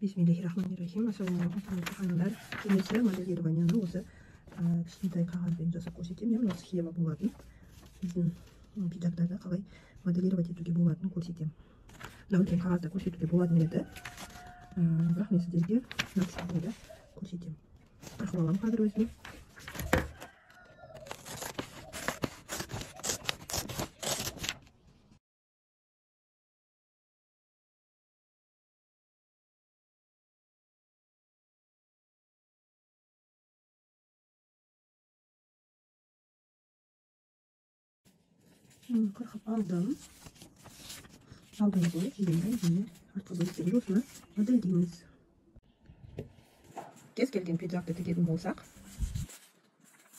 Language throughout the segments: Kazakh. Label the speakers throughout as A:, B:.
A: Бисмиллахиррахманиррахим. Ассалаумағалейкум, құрметті ханымдар. Келесі моделированияны осы кішкентай қағазбен жасап көрсетемін. Мынау схема болатын. Біздің пиджактарды қалай моделировать етуге болатынын көрсетемін. Мынау үлкен қағазда көрсетуге болатын еді. Бірақ мен сіздерге мына кішкентайда көрсетемін. Қырқып аламын қазір өзіме. Қырқып алдым. Алдыңғы бөлік, жеңді және артқы бөліктерді осыны модельдейміз. Кез келген пиджакты тігетін болсақ,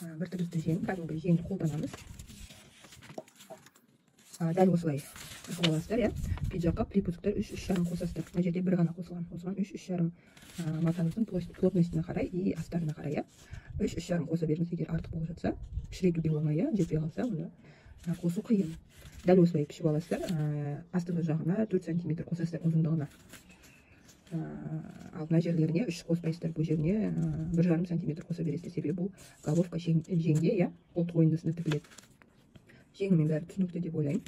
A: бір тігісті жең, кәдімгі жеңді қолданамыз. Дәл осылай қырқып аласыздар, иә. Пиджакқа припусктар үш, үш жарым қосасыздар. Мына жерде бір ғана қосылған, осыған үш, үш жарым, матаңыздың плотностіне қарай и астарына қарай, иә. Үш, үш жарым қоса беріңіз, егер артық болып жатса, кішірейтуге оңай, иә, жетпей қалса, онда қосу қиын. Дәл осылай пішіп аласыздар. Астыңғы жағына 4 сантиметр қосасыздар ұзындығына. Ал мына жерлеріне 3 қоспайсыздар, бұл жеріне бір жарым сантиметр қоса бересіздер. Себебі бұл головка жеңге, иә, қолтық ойындысына тігіледі. Жеңімен бәрі түсінікті деп ойлаймын.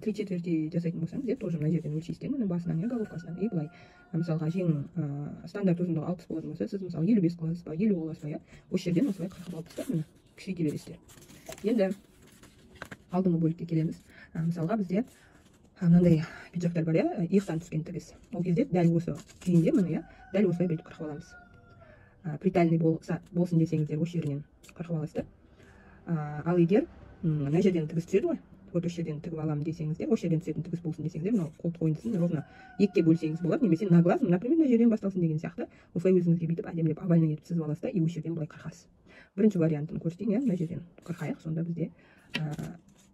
A: Три четверти жасайтын болсаңыз, иә, тоже мына жерден өлшейсіздер, міне басынан, иә, головкасынан, и былай. Мысалға, жең, стандарт ұзындығы 60 болатын болса, сіз мысалы 55 қыласыз ба, 50 қыласыз ба, иә, осы жерден осылай қырқып алып тастап, міне кішірейте бересіздер. Енді алдыңғы бөлікке келеміз. Мысалға, бізде мынандай пиджактар бар, иә, иықтан түскен тігіс. Ол кезде дәл осы күйінде, міне, иә, дәл осылай бүйтіп қырқып аламыз. Притальный болсын десеңіздер, осы жерінен қырқып аласыздар. Ал егер мына жерден тігіс түседі ғой, вот осы жерден тігіп аламын десеңіздер, осы жерден түсетін тігіс болсын десеңіздер, мынау қолтық ойындысын ровно екіге бөлсеңіз болады, немесе на глаз, например, мына жерден басталсын деген сияқты, осылай өзіңізге бүйтіп әдемілеп овальный етіп сызып аласыз да, и осы жерден былай қырқасыз. Бірінші вариантын көрсетейін, иә, мына жерден қырқайық, сонда бізде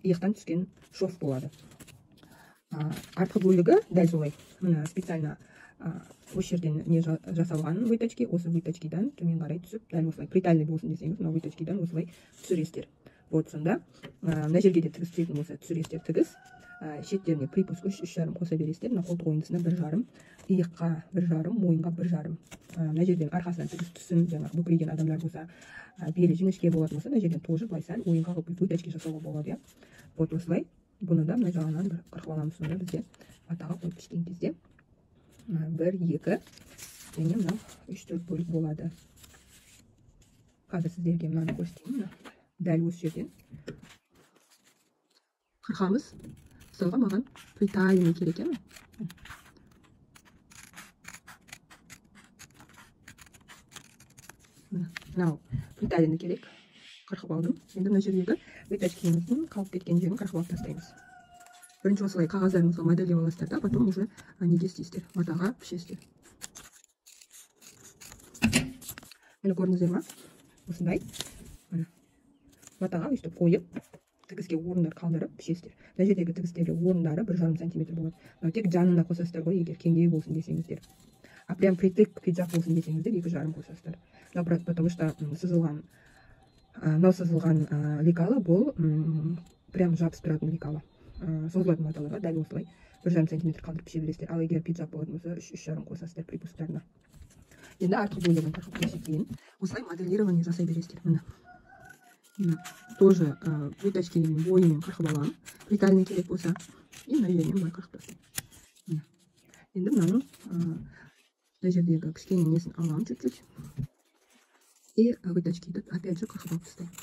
A: иықтан түскен шов болады. Артқы бөлігі дәл солай. Міне специально, осы жерден не жасалған выточки, осы выточкидан төмен қарай түсіп, дәл осылай притальный болсын десеңіз, мына выточкидан осылай түсіресіздер. Вот сонда, мына жерге де тігіс түсетін болса, түсіресіздер тігіс. Шеттеріне припуск үш, үш жарым қоса бересіздер. Мына қолтық ойындысына бір жарым, иыққа бір жарым, мойынға бір жарым. Мына жерден арқасынан тігіс түссін, жаңағы бүкірейген адамдар болса, белі жіңішке болатын болса, мына жерден тоже былай сәл ойынға қылып выточки жасауға болады, иә. Вот осылай. Бұны да мына жағынан бір қырқып аламыз. Сонда бізде матаға қойып пішкен кезде, 1, 2 және мынау үш, төрт бөлік болады. Қазір сіздерге мынаны көрсетейін. Мына дәл осы жерден қырқамыз. Мысалға, маған притальный керек, иә, мына. Мынау притальный керек. Қырқып алдым. Енді мына жердегі выточкеміздің қалып кеткен жерін қырқып алып тастаймыз. Бірінші осылай қағаздарыңызға модельдеп аласыздар да, потом уже неге істейсіздер, матаға пішесіздер. Міне көрдіңіздер ма? Осындай. Міне. Матаға өйстіп қойып, тігіске орындар қалдырып пішесіздер. Мына жердегі тігістерге орындары бір жарым сантиметр болады. Мынау тек жанына қосасыздар ғой, егер кеңдеу болсын десеңіздер. А прям притык пиджак болсын десеңіздер, екі жарым қосасыздар. Мынау брат, потому что, сызылған, мынау сызылған, лекалы бұл, прям жабысып тұратын лекалы. Созылатын маталарға дәл осылай бір жарым сантиметр қалдырып піше бересіздер. Ал егер пиджак болатын болса, үш, үш жарым қосасыздар припусктарына. Енді артқы бөлігін қырқып көрсетейін. Осылай моделирование жасай бересіздер. Міне. Міне. Тоже, выточкамен бойымен қырқып аламын. Притальный керек болса. И мына жерінен былай қырқып тастаймын. Міне. Енді мынаның, мына жердегі кішкене несін аламын чуть-чуть. И выточкиді опять же қырқып алып тастаймын.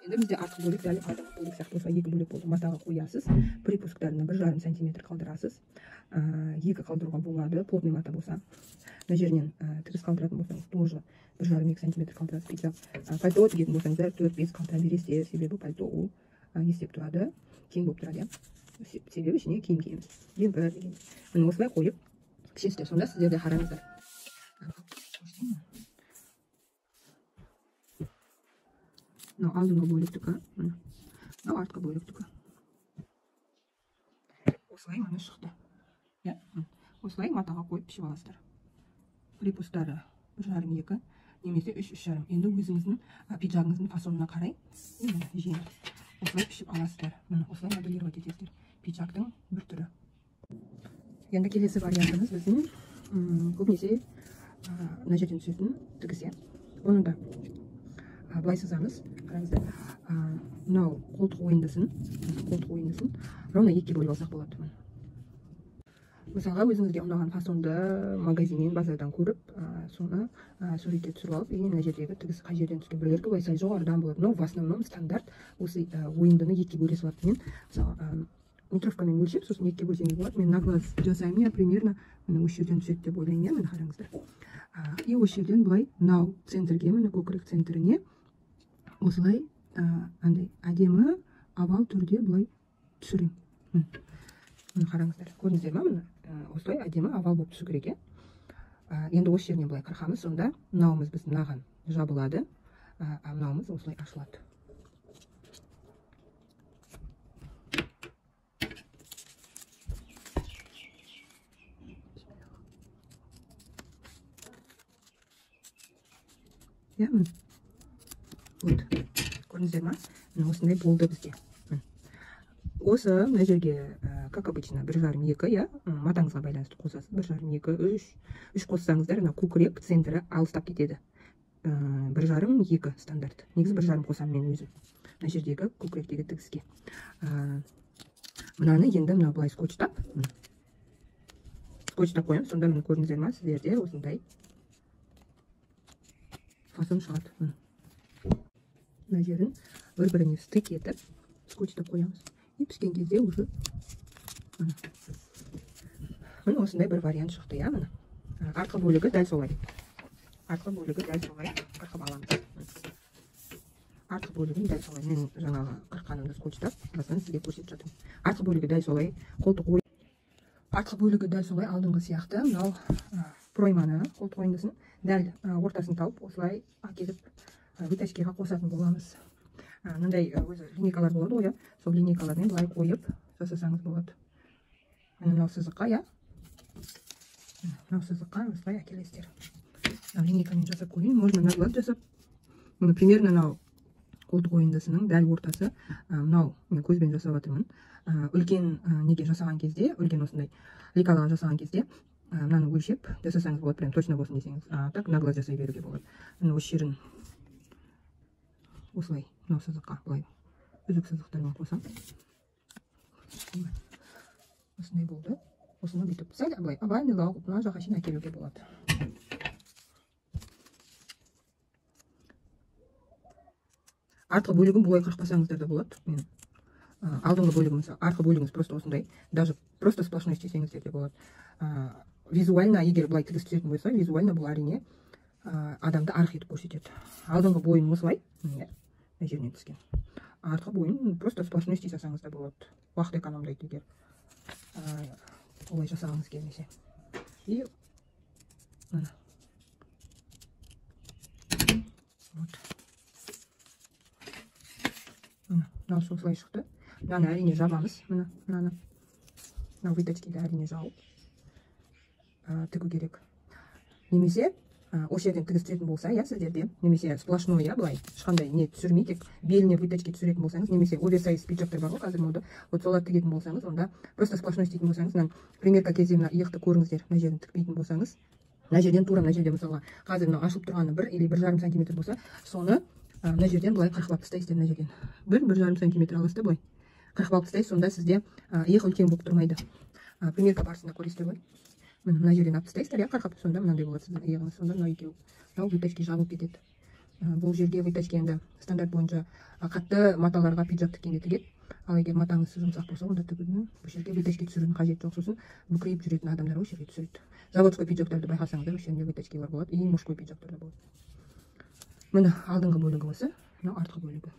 A: Енді бізде артқы бөлік дәл алдыңғы бөлік сияқты осылай екі бөлік болды. Матаға қоясыз, припусктарына бір жарым сантиметр қалдырасыз. Екі қалдыруға болады, плотный мата болса. Мына жерінен, тігіс қалдыратын болсаңыз, тоже бір жарым екі сантиметр қалдырасыз. Пиджак, пальто тігетін болсаңыздар, төрт бес қалдыра бересіздер. Себебі пальто ол, не істеп тұрады, кең болып тұрады, иә. Себебі ішіне киім киеміз. Ең бір деген. Міне осылай қойып пішесіздер. Сонда сіздер де қараңыздар. Мынау алдыңғы бөліктікі, міне. Мынау артқы бөліктікі. Осылай міне шықты. Иә, міне. Осылай матаға қойып пішіп аласыздар. Припустары бір жарым екі, немесе үш, үш жарым. Енді өзіңіздің, пиджагыңыздың фасонына қарай, міне, жеңіл. Осылай пішіп аласыздар. Міне, осылай моделировать етесіздер. Пиджактың бір түрі. Енді келесі вариантымыз біздің көбінесе мына жерден түсетін тігіс, иә. Оны да былай сызамыз. Қараңыздар, мынау қолтық ойындысын, ровно екіге бөліп алсақ болады. Мысалға, өзіңізге ұнаған фасонды магазиннен, базардан көріп, соны суретке түсіріп алып, и мына жердегі тігіс қай жерден түскен, біреулерге былай сәл жоғарыдан болады, но в основном стандарт осы ойындыны екіге бөле салады. Мен мысалы метровкамен өлшеп, сосын екіге бөлсеңіз болады. Мен на глаз жасаймын, я примерно міне осы жерден түседі деп ойлаймын, иә, міне қараңыздар. И осы жерден былай мынау центрге, міне көкірек центріне осылай андай әдемі овал түрде былай түсіремін. Міне қараңыздар, көрдіңіздер ма, міне осылай әдемі овал болып түсу керек, иә. Енді осы жерінен былай қырқамыз, сонда мынауымыз біз мынаған жабылады, а мынауымыз осылай ашылады. Иә, міне. Вот, көрдіңіздер ма? Міне осындай болды бізде. Осы мына жерге, как обычно, 1,5-2, иә, матаңызға байланысты қосасыз. 1,5, 2, 3. 3 қоссаңыздар, мына көкірек центрі алыстап кетеді. 1,5, 2 стандарт. Негізі 1,5 қосамын мен өзім. Мына жердегі көкіректегі тігіске. Мынаны енді мына былай скотчтап қоямын. Сонда міне көрдіңіздер ма, сіздерде осындай фасон шығады. Мына жерін бір-біріне стык етіп скотчтап қоямыз. И пішкен кезде уже міне осындай бір вариант шықты, иә, міне. Артқы бөлігі дәл солай. Артқы бөлігі дәл солай қырқып аламыз. Артқы бөлігін дәл солай. Мен жаңағы қырыққанымды скотчтап, басынан сізге көрсетіп жатырмын. Артқы бөлігі дәл солай, қолтық ой. Артқы бөлігі дәл солай алдыңғы сияқты. Мынау пройманы, қолтық ойындысын дәл ортасын тауып, осылай әкеліп вытачкаға қосатын боламыз. Мындай өзі линейкалар болады ғой, иә? Сол линейкалармен былай қойып жасасаңыз болады. Міне мынау сызыққа, иә? Мынау сызыққа осылай әкелесіздер. Мынау линейкамен жасап көрейін, можно на глаз жасап. Міне примерно мынау қолтық ойындысының дәл ортасы, мынау мен көзбен жасап жатырмын. Үлкен неге жасаған кезде, үлкен осындай лекалаға жасаған кезде мынаны өлшеп жасасаңыз болады, прям точно болсын десеңіз. Так на глаз жасай беруге болады. Міне осы жерін осылай мынау сызыққа былай үзік сызықтармен қосамын. Осындай болды. Осыны бүйтіп сәл былай овальныйлау қылып мына жаққа шейін әкелуге болады. Артқы бөлігін бұлай қырықпасаңыздар да болады. Мен алдыңғы бөлігіміз, артқы бөлігіміз просто осындай, даже просто сплошной істесеңіздер де болады. Визуально, егер былай тігіс түсетін болса, визуально бұл әрине адамды арық етіп көрсетеді. Алдыңғы бойын осылай, міне, мына жерінен түскен. Артқы бойын просто сплошной істей салсаңыз да болады. Уақыт экономдайды егер олай жасағыңыз келмесе. И міне. Вот. Міне, мынау осылай шықты. Мынаны әрине жабамыз. Міне, мынаны. Мынау вытачкиді әрине жауып тігу керек. Немесе осы жерден тігіс түсетін болса, иә, сіздерде, немесе сплошной, иә, былай ешқандай не түсірмей, тек беліне вытачки түсіретін болсаңыз, немесе оверсайз пиджактар бар ғой қазір мода, вот соларды тігетін болсаңыз, онда просто сплошной істейтін болсаңыз, мына примерка кезде мына иықты көріңіздер, мына жерін тікпейтін болсаңыз, мына жерден тура мына жерде мысалға қазір мынау ашылып тұрғаны 1 или 1,5 сантиметр болса, соны мына жерден былай қырқып алып тастайсыздар, мына жерден 1-1,5 сантиметр аласыз да былай қырқып алып тастайсыз, сонда сізде иық үлкен болып тұрмайды. Примерка барысында көресіздер ғой. Міне мына жерден алып тастайсыздар, иә, қырқып, сонда мынандай болады сіздің иығыңыз, сонда мынау екеуі, мынау вытачки жабылып кетеді. Бұл жерге вытачки енді стандарт бойынша қатты маталарға пиджак тіккенде тігеді. Ал егер матаңыз жұмсақ болса, онда тігудің, бұл жерге вытачки түсірудің қажеті жоқ. Сосын бүкірейіп жүретін адамдар осы жерге түсіреді. Заводской пиджактарды байқасаңыздар, осы жерде вытачкилар болады, и мужской пиджактар да болады. Міне алдыңғы бөлігі осы, мынау артқы бөлігі.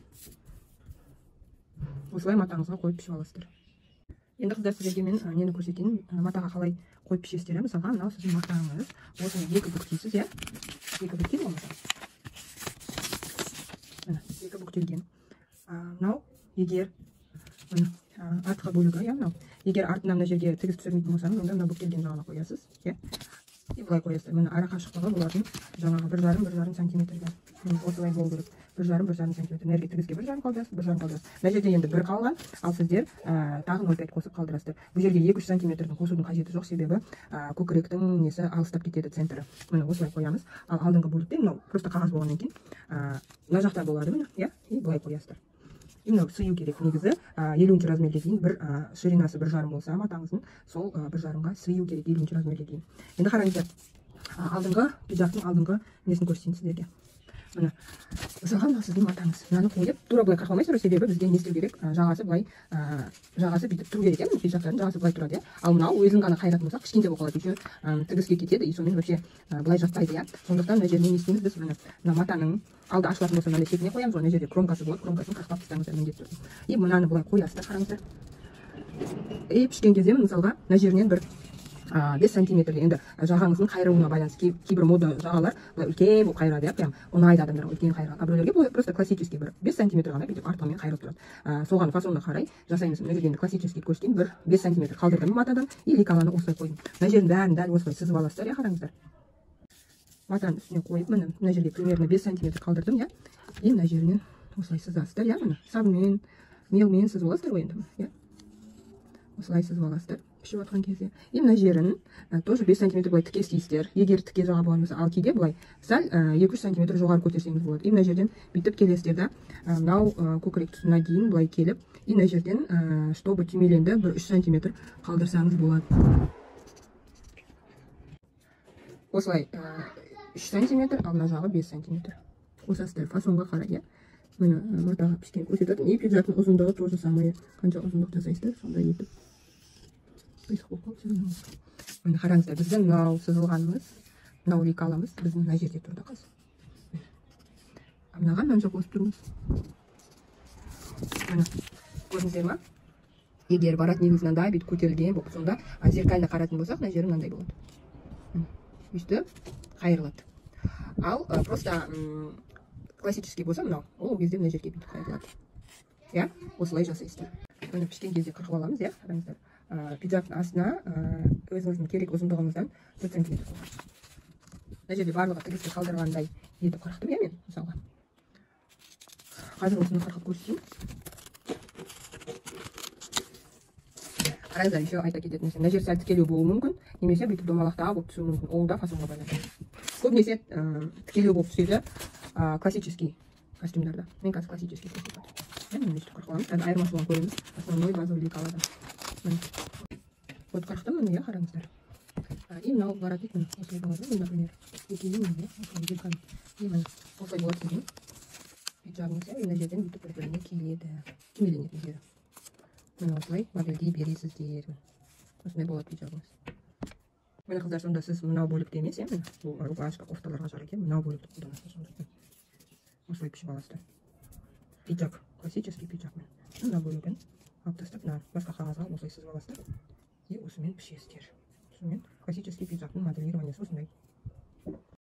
A: Осылай матаңызға қойып пішіп аласыздар. Енді қыздар, сіздерге мен нені көрсетейін, матаға қалай қойып пішесіздер. Мысалға, мынау сіздің матаңыз. Осыны екі бүктейсіз, иә? Екі бүктейді ғой мата. Міне, екі бүктелген. Мынау егер міне артқы бөлігі, иә, мынау. Егер артына мына жерге тігіс түсірмейтін болсаңыз, онда мынау бүктелген жағына қоясыз, иә? И былай қоясыздар. Міне, ара қашықтығы бұлардың жаңағы 1,5-1,5 сантиметрден. Осылай болу керек. 1,5-1,5 сантиметр. Мына жерге тігіске 1,5 қалдырасыз, 1,5 қалдырасыз. Мына жерде енді 1 қалған, ал сіздер тағы 0,5 қосып қалдырасыздар. Бұл жерге 2-3 сантиметрдің қосудың қажеті жоқ, себебі көкіректің несі алыстап кетеді, центрі. Міне, осылай қоямыз. Ал алдыңғы бөлікте мынау просто қағаз болғаннан кейін мына жақта болады, міне, иә, и былай қоясыздар. И мынау сыю керек негізі, 50 размерге дейін бір ширинасы 1,5 болса матаңыздың, сол 1,5-ға сыю керек 50 размерге дейін. Енді қараңыздар, алдыңғы пиджактың алдыңғы несін көрсетейін сіздерге. Міне, мысалға, мынау сіздің матаңыз. Мынаны қойып, тура былай қырқып алмайсыздар, себебі бізге не істеу керек? Жағасы былай, жағасы бүйтіп тұру керек, иә, міне, пиджактардың жағасы былай тұрады, иә. Ал мынау өзін ғана қайыратын болсақ, кішкентай болып қалады, еще тігіске кетеді, и сонымен вообще былай жатпайды, иә. Сондықтан мына жеріне не істейміз біз? Міне, мына матаның алды ашылатын болса, мынандай шетіне қоямыз ғой, мына жерде кромкасы болады, кромкасын қырқып тастаңыздар міндетті түрде. И мынаны былай қоясыздар, қараңыздар. И пішкен кезде, мысалға, мына жерінен бір 5 сантиметр, енді жағаңыздың қайыруына байланысты. Кейбір мода жағалар былай үлкен болып қайырады, иә, прям ұнайды адамдарға үлкен қайырған. А біреулерге бұл просто классический бір 5 сантиметр ғана бүйтіп артығымен қайырылып тұрады. Соған фасонына қарай жасаймыз. Мына жерде енді классический көрсетейін, бір 5 сантиметр қалдырдым матадан и лекаланы осылай қойдым. Мына жердің бәрін дәл осылай сызып аласыздар, иә, қараңыздар. Матаның үстіне қойып, міне, мына жерге примерно 5 сантиметр қалдырдым, иә. И мына жерінен осылай сызасыздар, иә, міне, сабынмен, мелмен сызып аласыздар ғой енді, иә. Осылай сызып аласыздар пішіп жатқан кезде. И мына жерін тоже 5 сантиметр былай тіке істейсіздер. Егер тіке жаға болған болса, ал кейде былай сәл 2-3 сантиметр жоғары көтерсеңіз болады. И мына жерден бүйтіп келесіздер да, мынау көкірек тұсына дейін былай келіп, и мына жерден, чтобы түймеленді, бір 3 сантиметр қалдырсаңыз болады. Осылай 3 сантиметр, ал мына жағы 5 сантиметр. Қосасыздар фасонға қарай, иә. Міне, матаға пішкен көрсететін. И пиджактың ұзындығы тоже самое, қанша ұзындық жасайсыздар, сондай етіп. Қисық болып қалды, все равно. Міне, қараңыздар, біздің мынау сызылғанымыз, мынау лекаламыз біздің мына жерде тұрды қазір. Мынаған мынанша қосып тұрмыз. Міне, көрдіңіздер ма? Егер воротнигіңіз мынандай бүйтіп көтерілген болып, сонда зеркально қарайтын болсақ, мына жері мынандай болады. Міне, өйстіп қайырылады. Ал просто классический болса мынау, ол кезде мына жерге бүйтіп қайырылады. Иә, осылай жасайсыздар. Міне, пішкен кезде қырқып аламыз, иә, қараңыздар. Пиджактың астына өзіңіздің керек ұзындығыңыздан 4 сантиметр қойған. Мына жерде барлығы тігіске қалдырғандай етіп қырықтым, иә, мен мысалға. Қазір осыны қырқып көрсетейін. Қараңыздар, еще айта кететін нәрсе, мына жер сәл тікелеу болуы мүмкін, немесе бүйтіп домалақтау болып түсуі мүмкін. Ол да фасонға байланысты. Көбінесе тікелеу болып түседі классический костюмдарда. Мен қазір классический көрсетіп жатырмын. Міне, өйстіп қырқып аламыз. Қазір айырмашылығын көреміз. Основной базовый лекаладан. Міне. Вот қырықтым, міне, иә, қараңыздар. И мынау воротник, міне, осылай болады, міне, например. Екеуі, міне, осылай зеркально. И міне, осылай болады сіздің пиджагыңыз, иә, мына жерден бүйтіп бір-біріне келеді. Түймеленетін жері. Міне, осылай модельдей бересіздер. Осындай болады пиджагыңыз. Міне, қыздар, сонда сіз мынау бөлікті емес, иә, міне, бұл рубашка, кофталарға жарайды, иә, мынау бөлікті қолданасыз сонда. Осылай пішіп аласыздар. Пиджак, классический пиджак, міне. Мына бөлігін алып тастап, мына басқа қағазға осылай сызып аласыздар. И осымен пішесіздер. Сонымен классический пиджактың моделированиесі осындай.